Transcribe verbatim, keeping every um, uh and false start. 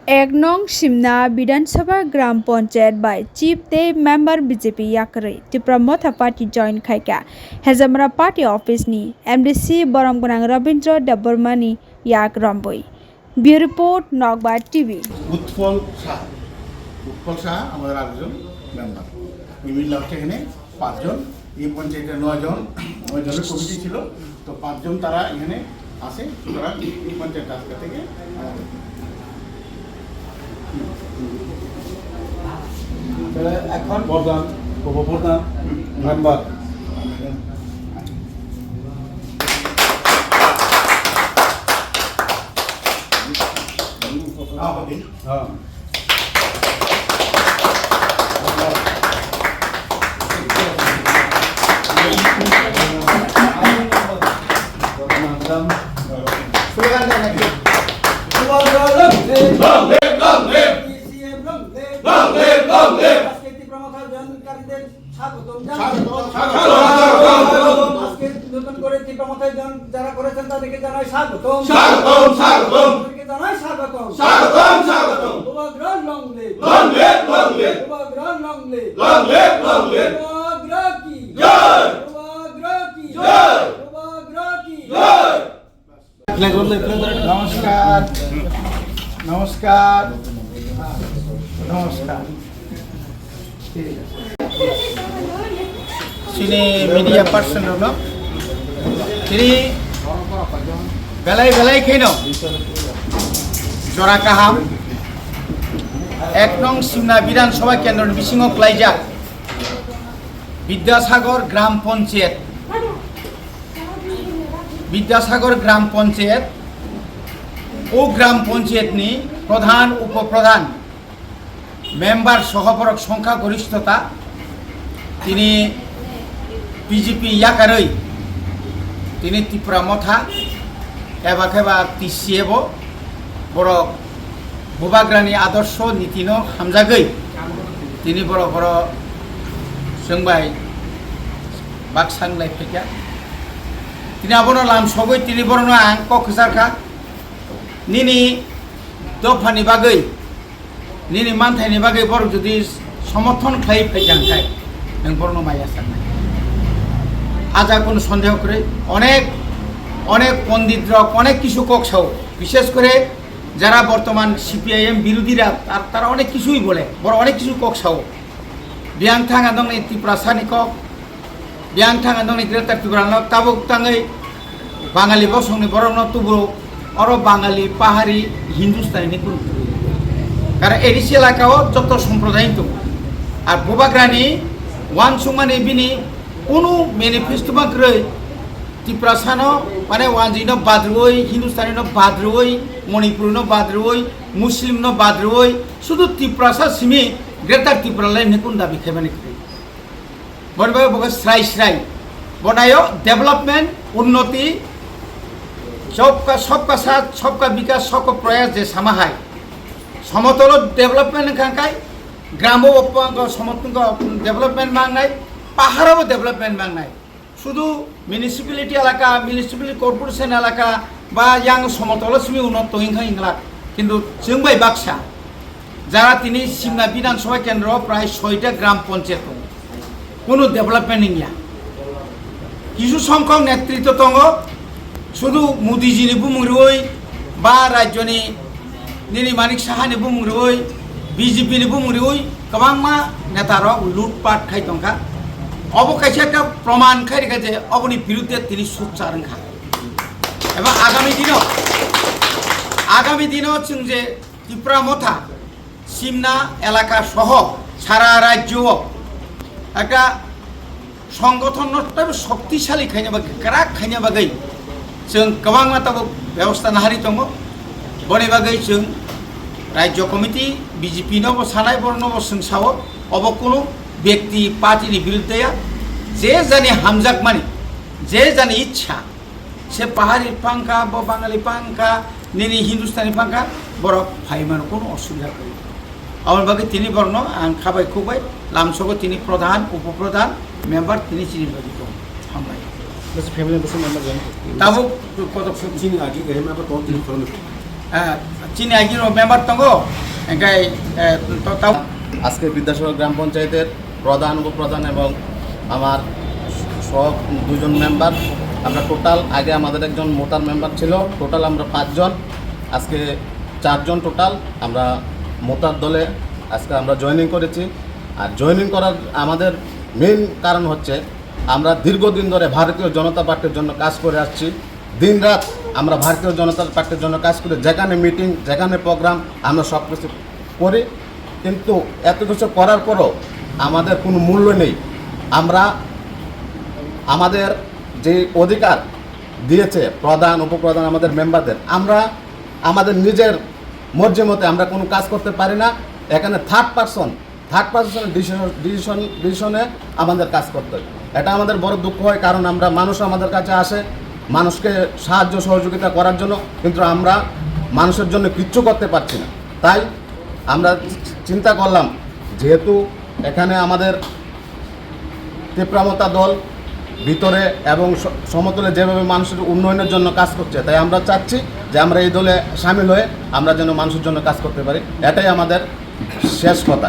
Ek nong Simna Bidhan Sabha Gram Panchayat bai Chief tei Member B J P yakarwi Tipra Motha Party join khaikha. Hejamra Party Office ni M D C borom gwnang Rabindra Debbarma ni yak rombwi. Bureau Report, Nokbar T V. Utpal সাহা। উৎপল সাহা আমাদের আরেকজন মেম্বার। মিমির লাস্টে এখানে পাঁচজন, এই পঞ্চায়েতে নয় জন, নয় জনের কমিটি ছিল, তো পাঁচজন তারা এখানে আছে। সুতরাং এই পঞ্চায়েত আজকে থেকে আমাদের। তাহলে এখন প্রধান, উপপ্রধান, মেম্বার। হ্যাঁ। Long live, long live! Long live, long live! আজকে ত্রিপুরা মথা জয়েনকারীদের স্বাগতম জানাই। স্বাগতম, স্বাগতম, স্বাগতম। আজকে নতুন করে ত্রিপুরা মথা জয়েন যারা করেছেন তাদেরকে জানাই স্বাগতম। স্বাগতম, স্বাগতম। তাদেরকে জানাই স্বাগতম। স্বাগতম, স্বাগতম। বুবাগ্রা long live। Long live, long live। বুবাগ্রা long live। Long live, long live। বুবাগ্রা কি জয়। বুবাগ্রা কি জয়। বুবাগ্রা কি জয়। নমস্কার, নমস্কার, নমস্কার। Chini media person rokno tini belai belai kheno jora kaham ek nong Simna Bidhan Sabha kendro ni bisingo klaijak Bidyasagar Gram Panchayat Bidyasagar Gram Panchayat, o Gram Panchayat ni Pradhan, Upo Pradhan, member soho borok songkha gorishtota, tini B J P yakarwi, tini Tipra Motha, eba kheba T C F o borok Bubagrani adorsho nitino hamjagwi tini borok borok chwng bai baksa wnglai phaikha. Tini abono lamsogwi tini borokno ang kok kwcharkha. Nini dophani bagwi, nini manthaini bagwi borok jodi somorthon khlai phaikha hwnkhe nwng borokno maya saknai. Aja kono sondeho kwrwi. Onek, onek pondit rok onek kisu kok sao. Bishes kore jara bortoman C P I M birodhira tar-, tara onek kisui bole, borok onek kisu kok sao. Biyang thang andong ni Tiprasa ni kok, biyang thang andong ni Greater Tipraland no tabuk tangwi Bangali bosong ni borok no tubu oro Bangali, Pahari, Hindustani ni kunu. Karon A D C elaka o joto somproday tongo. Ar Bubagrani uansukmani bini kunu manifesto ma kwrwi. Tiprasano, mane, Wanjwino bad rwui, Hindustanino bad rwui, Manipurino bad rwui, Muslimno bad rwui, sudu Tiprasa simi Greater Tipraland hinwi kunu dabi khaimani kwrwi. Boni bagwi bo khe srai srai. Bonayo development, unnoti, sabka, sabka saath, sabka bikas, sabka prayas je sama hai. Somotolo development wngkha khe, gramo bo pang-, somotolo development mangnai, paharo bo development mangnai. Sudu municipality elaka, municipal corporation elaka ba yang somotolo simi uno tongwi wngkha hinglak. Kintu chwng bai baksa jara tini Simna Bidhan Sabha kendro prai soita gram panchayat tongo. Kunu development wngya. Kisu songkhok netritwo tongo, sudu Modi ji ni bumung rwui ba rajyo ni Nini Manik Saha ni bumung rwui, B J P ni bumung rwui kwbangma neta rok loot pat khai tongkha. Obo kaisa ekta proman khai rikha je oboni birudde tini sukchar wngkha. Eba agami dino, agami dino chwng je Tipra Motha, Simna elaka soho sara rajyo o ekta Songgothon no teibo shoktisali khaina bagwi, kwrak khaina bagwi chwng kwbangma tabuk bebosta nahari tongo. Boni bagwi chwng Rajya Committee, B J P no bo sanai, borok no bo chwng sao, obo kunu bekti party ni birudde ya. Je jani hamjakmani, je jani ichha, Se Pahari pangkha, bo Bangali pangkha, nini Hindustani pangkha, borok phaimano kono osubida kwrwi. Aboni bagwi tini borokno ang khabai khukbai, lamsogo tini pradhan, upo pradhan, member tini chini bagwi tongo. Hambai. Bwswk family bwswk member jan? Tabuk kotok suk. Chini agi gai ma ba ton tini khoroknwi. Ah, chini agini member tongo, engkai, eh, to-, tau- আজকে বিদ্যাসাগর গ্রাম পঞ্চায়েতের প্রধান, উপপ্রধান এবং আমার সব দুজন মেম্বার, আমরা টোটাল, আগে আমাদের একজন মোতার মেম্বার ছিল, টোটাল আমরা পাঁচজন, আজকে চারজন টোটাল আমরা মোতার দলে আজকে আমরা জয়েনিং করেছি। আর জয়েনিং করার আমাদের মেইন কারণ হচ্ছে আমরা দীর্ঘদিন ধরে ভারতীয় জনতা পার্টির জন্য কাজ করে আসছি। দিন রাত আমরা ভারতীয় জনতা পার্টির জন্য কাজ করি, যেখানে মিটিং, যেখানে প্রোগ্রাম, আমরা সব কিছু করি। কিন্তু এত কিছু করার পরও আমাদের কোনো মূল্য নেই। আমরা আমাদের যে অধিকার দিয়েছে প্রধান, উপপ্রধান, আমাদের মেম্বারদের, আমরা আমাদের নিজের মর্জি মতে আমরা কোনো কাজ করতে পারি না। এখানে থার্ড পারসন, থার্ড পারসনের ডিসিশন, ডিসিশন, ডিসিশনে আমাদের কাজ করতে হয়। এটা আমাদের বড় দুঃখ হয়, কারণ আমরা, মানুষ আমাদের কাছে আসে মানুষকে সাহায্য সহযোগিতা করার জন্য, কিন্তু আমরা মানুষের জন্য কিচ্ছু করতে পারছি না। তাই আমরা চিন্তা করলাম, যেহেতু এখানে আমাদের তিপ্রামতা দল ভিতরে এবং স-, সমতলে যেভাবে মানুষের উন্নয়নের জন্য কাজ করছে, তাই আমরা চাচ্ছি যে আমরা এই দলে সামিল হয়ে আমরা যেন মানুষের জন্য কাজ করতে পারি। এটাই আমাদের শেষ কথা।